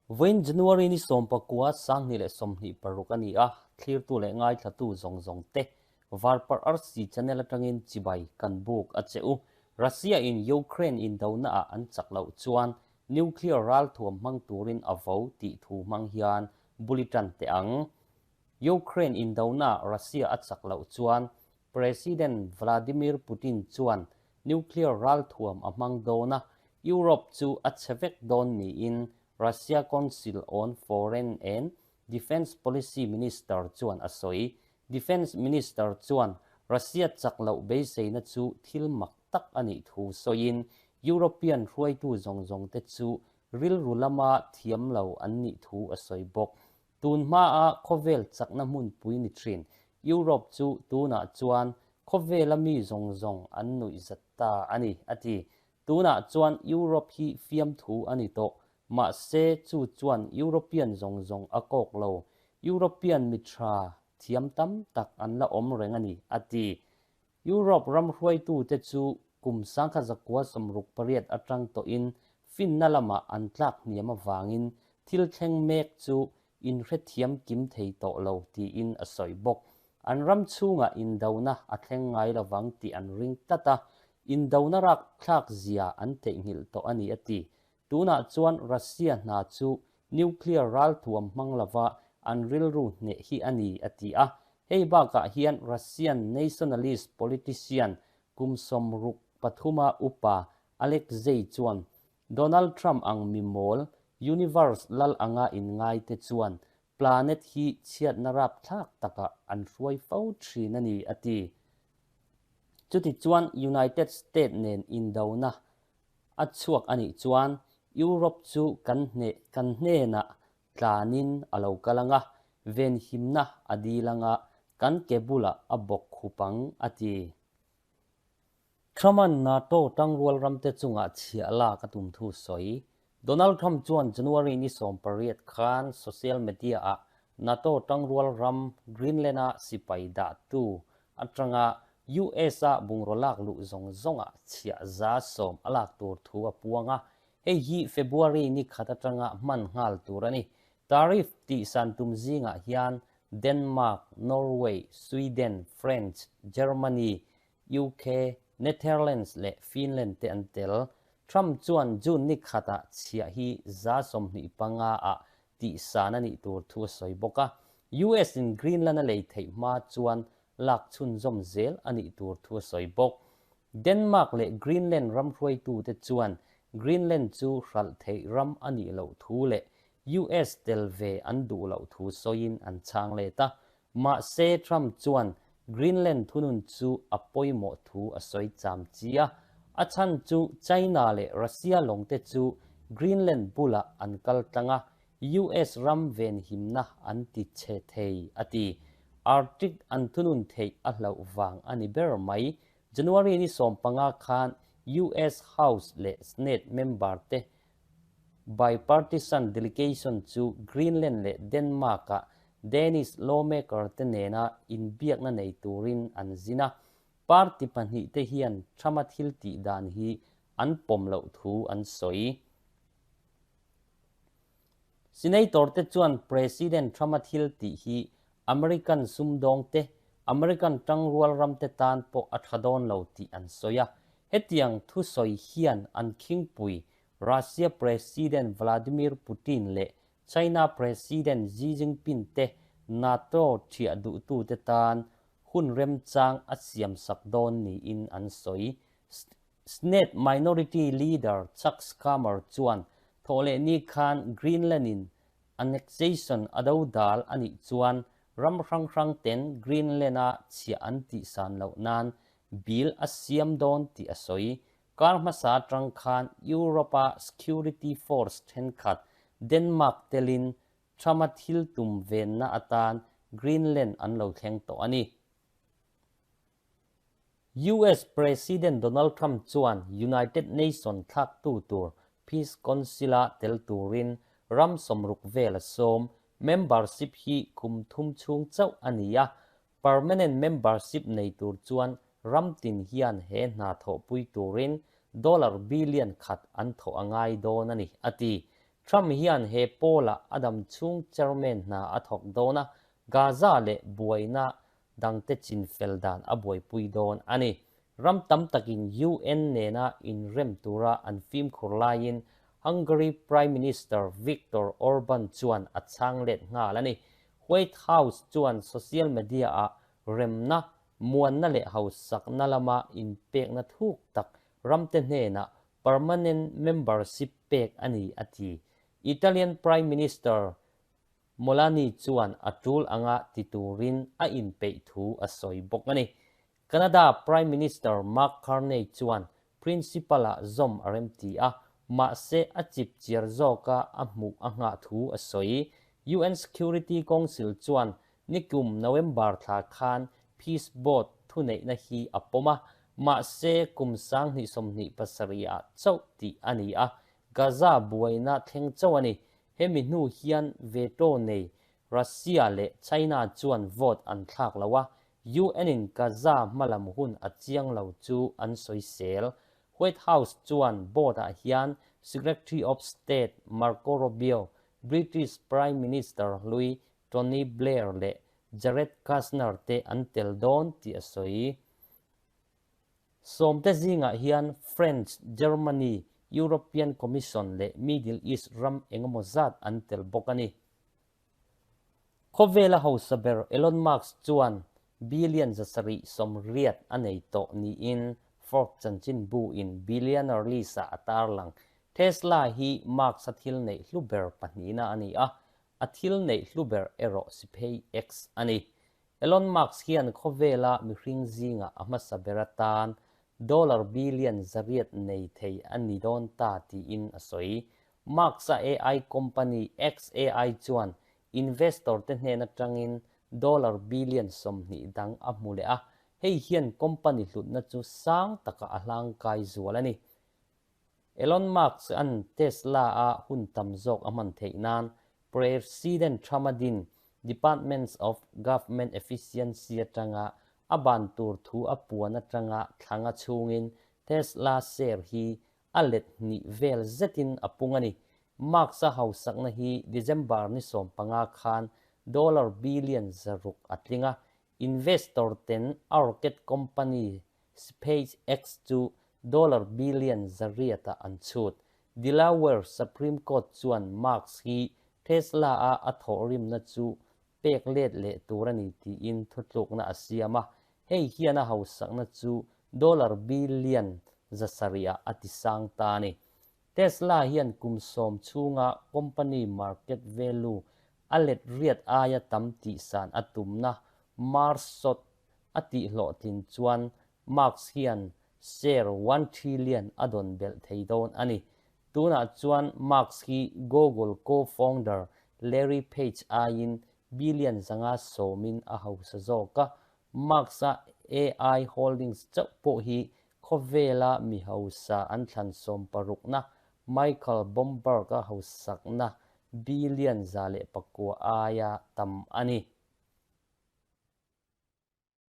Vawiin January ni 19 2026 a ni a, thlirtu leh ngaithlatu zawng zawng te Varparh RC channel atangin chibai kan buk a che u. Russia in Ukraine indona ah an chak loh chuan nuclear ralthuam hmang turin a vo tih thu hmang hian bul i tan teh ang. Ukraine indona ah Russia a chak loh chuan President Vladimir Putin chuan nuclear ralthuam a hmang dawn a, Europe chu a chhe vek dawn niin Russia Council on Foreign and Defence Policy Minister chuan a sawi. Defence Minister chuan Russia chak loh beiseina chu thil mak tak a nih thu sawiin European hruaitu zawng zawngte chu rilru lama thiam lo an nih thu a sawi bawk. Tun hmaa khawvel chakna hmunpui ni thin Europe chu tunah chuan khawvela mi zawng zawng an nuihzat ta a ni, a ti. Tunah chuan Europe hi fiamthu a ni tawh. Mahse, chu chuan European zawng zawng a kawk lo. European mi tha thiam tam tak an la awm reng a ni, a ti. Europe ram hruaitute chu kum 1968 atang tawhin finna lamah an tlak hniam avangin thil thleng mek chu inhrethiam kim thei tawh lo tiin a sawi bawk. An ram chhungah indona a thleng ngai lovang tih an ring tlat a, indona rakthlak zia an theihnghilh tawh a ni a ti. Tunah chuan Russia hna chu nuclear ralthuam hmang lova an rilru hneh hi a ni, a ti a. Hei bakah hian Russian nationalist politician kum 63-a upa Alexei chuan Donald Trump ang mi mawl, universe lal anga inngaite chuan planet hi chhiatna rapthlak takah an hruai fo thin a ni, a ti. Chutichuan United States nen indona A chhuak a nih chuan Europe chu kan hneh kan hnenah tlanin a lo kal ang a, venhimna a dil ang a, kan ke bulah a bawk khup ang, a ti. Trump-a'n NATO tangrual ramte chungah chhiah lak a tum thu sawi. Donald Trump chuan January ni 18 khan social media-ah NATO tangrual ram Greenland-a sipai dahtu atanga US-a bungraw lak luh zawng zawngah chhiah 10% a lak tur thu a puang a, hei hi February ni khat atanga hman nghal tur a ni. Tariff tih san tum zingah hian Denmark, Norway, Sweden, French, Germany, UK, Netherlands leh Finland te an tel. Trump chuan June ni khatah chhiah hi 25% ah tih san a nih tur thu a sawi bawk a. US in Greenland a lei theih hma chuan lak chhunzawm zel a nih tur thu a sawi bawk. Denmark leh Greenland ram hruaitute chuan Greenland chu hralh theih ram a nih loh thu leh US tel ve an duh loh thu sawiin an chhang let a. Mahse Trump chuan Greenland thunun chu a pawimawh thu a sawi cham chi a. A chhan chu China leh Russia lawngte chu Greenland bulah an kal tlang a, US ram venhimna an ti chhe thei, a ti. Arctic an thunun theih a hlauh vang a ni ber mai. January ni 15 khan US House leh Senate member te bipartisan delegation chu Greenland leh Denmark-ah Danish lawmaker te nena inbiakna nei turin an zin a. Party pahnih te hian Trump-a thil tih dan hi an pawm loh thu an sawi. Senator te chuan President Trump-a thil tih hi American sumdawng te, American tangrual ram te tan pawh a tha dawn lo tih an sawi a. Hetiang thusawi hian an khingpui Russia President Vladimir Putin leh China President Xi Jinping te NATO thiah duhtute tan hun remchang a siamsak dawn niin an sawi. Senate Minority Leader Chuck Schumer chuan thawhlehni khan Greenland-in annexation a do dal a nih chuan ram hrang hrang ten Greenland-a chhiah an tihsan loh nan bill a siam dawn tih a sawi. Kar hmasa atang khan Europe-a security force thenkhat Denmark telin Trump-a thil tum venna atan Greenland an lo thleng tawh a ni. US President Donald Trump chuan United Nations thlaktu tur Peace Council-a tel turin ram 60 vel a sawm. Membership hi kum thum chhung chauh a ni a, permanent membership nei tur chuan ram tin hian he hna thawhpui turin dollar billion khat an thawh a ngai dawn a ni, a ti. Trump hian he pawlah a dam chhung chairman hna a thawk dawn a, Gaza leh buaina dangte chinfel dan a buaipui dawn a ni. Ram tam takin UN nena inrem tura an fimkhur laiin Hungary Prime Minister Viktor Orban chuan a chhang let nghal a ni. White House chuan social media-ah remna, muanna leh hausakna lama inpekna thuk tak ramte hnenah permanent membership pek a ni a ti. Italian Prime Minister Molani chuan a tul anga ti turin a inpeih thu a sawi bawk a ni. Canada Prime Minister Mark Carney chuan principal-ah zawm a remti a, mahse a chip chiar zawka a hmuh a nghah thu a sawi. UN Security Council chuan nikum November thla khan Peace Board thuneihna hi a pawm a, mahse kum 2027 ah chauh tih a ni a, Gaza buaina thleng chauh a ni. Hemi hnu hian veto nei Russia leh China chuan vote an thlak lo a, UN in Gaza hmalam hun a chiang lo chu an sawisel. White House chuan board ah hian Secretary of State Marco Rubio, British Prime Minister hlui Tony Blair leh Jared Kushner te an tel dawn tih a sawi. Sawmte zingah hian French, Germany, European Commission leh Middle East ram engemaw zat an tel bawk a ni. Khawvela hausa ber Elon Musk chuan billion 780 a nei tawh niin Forbes chanchinbu in billionaire list-ah a tarlang. Tesla hi Musk-a thil neih hlu ber pahnihna a ni a, a thil neih hlu ber erawh SpaceX a ni. Elon Musk hian khawvela mihring zingah a hmasa ber atan dollar billion 800 nei thei a ni dawn ta tiin a sawi. Musk-a AI company xAI chuan investor te hnen atangin dollar billion 20 dang a hmu leh a, hei hian company hlutna chu sang taka a hlangkai zual a ni. Elon Musk-a'n Tesla-a hun tam zawk a hman theih nan President Trump-a din Departments of Government Efficiency atanga a ban tur thu a puan atanga thlanga chhungin Tesla share hi a let hnih vel zetin a pung a ni. Musk-a hausakna hi December ni 15 khan dollar billion 600 a tling a, investor ten a rocket company SpaceX chu dollar billion 800 ah an chhut. Delaware Supreme Court chuan Musk hi Tesla-a a thawhrimna chu pek let leh tur a ni tiin thutlukna a siam a, hei hian a hausakna chu dollar billion 700 ah a tisang ta a ni. Tesla hian kum 10 chhunga company market value a let riat aia tam tihsan a tumna Mars shot a tihhlawhtlin chuan Musk hian share one trillion a dawn belh thei dawn a ni. Tunah chuan Musk hi Google co-founder Larry Page aiin billion 510 in a hausa zawk a, Musk-a AI Holdings chauh pawh hi khawvela mi hausa an thlan 16na Michael Bloomberg-a hausakna billion 109 aia tam a ni.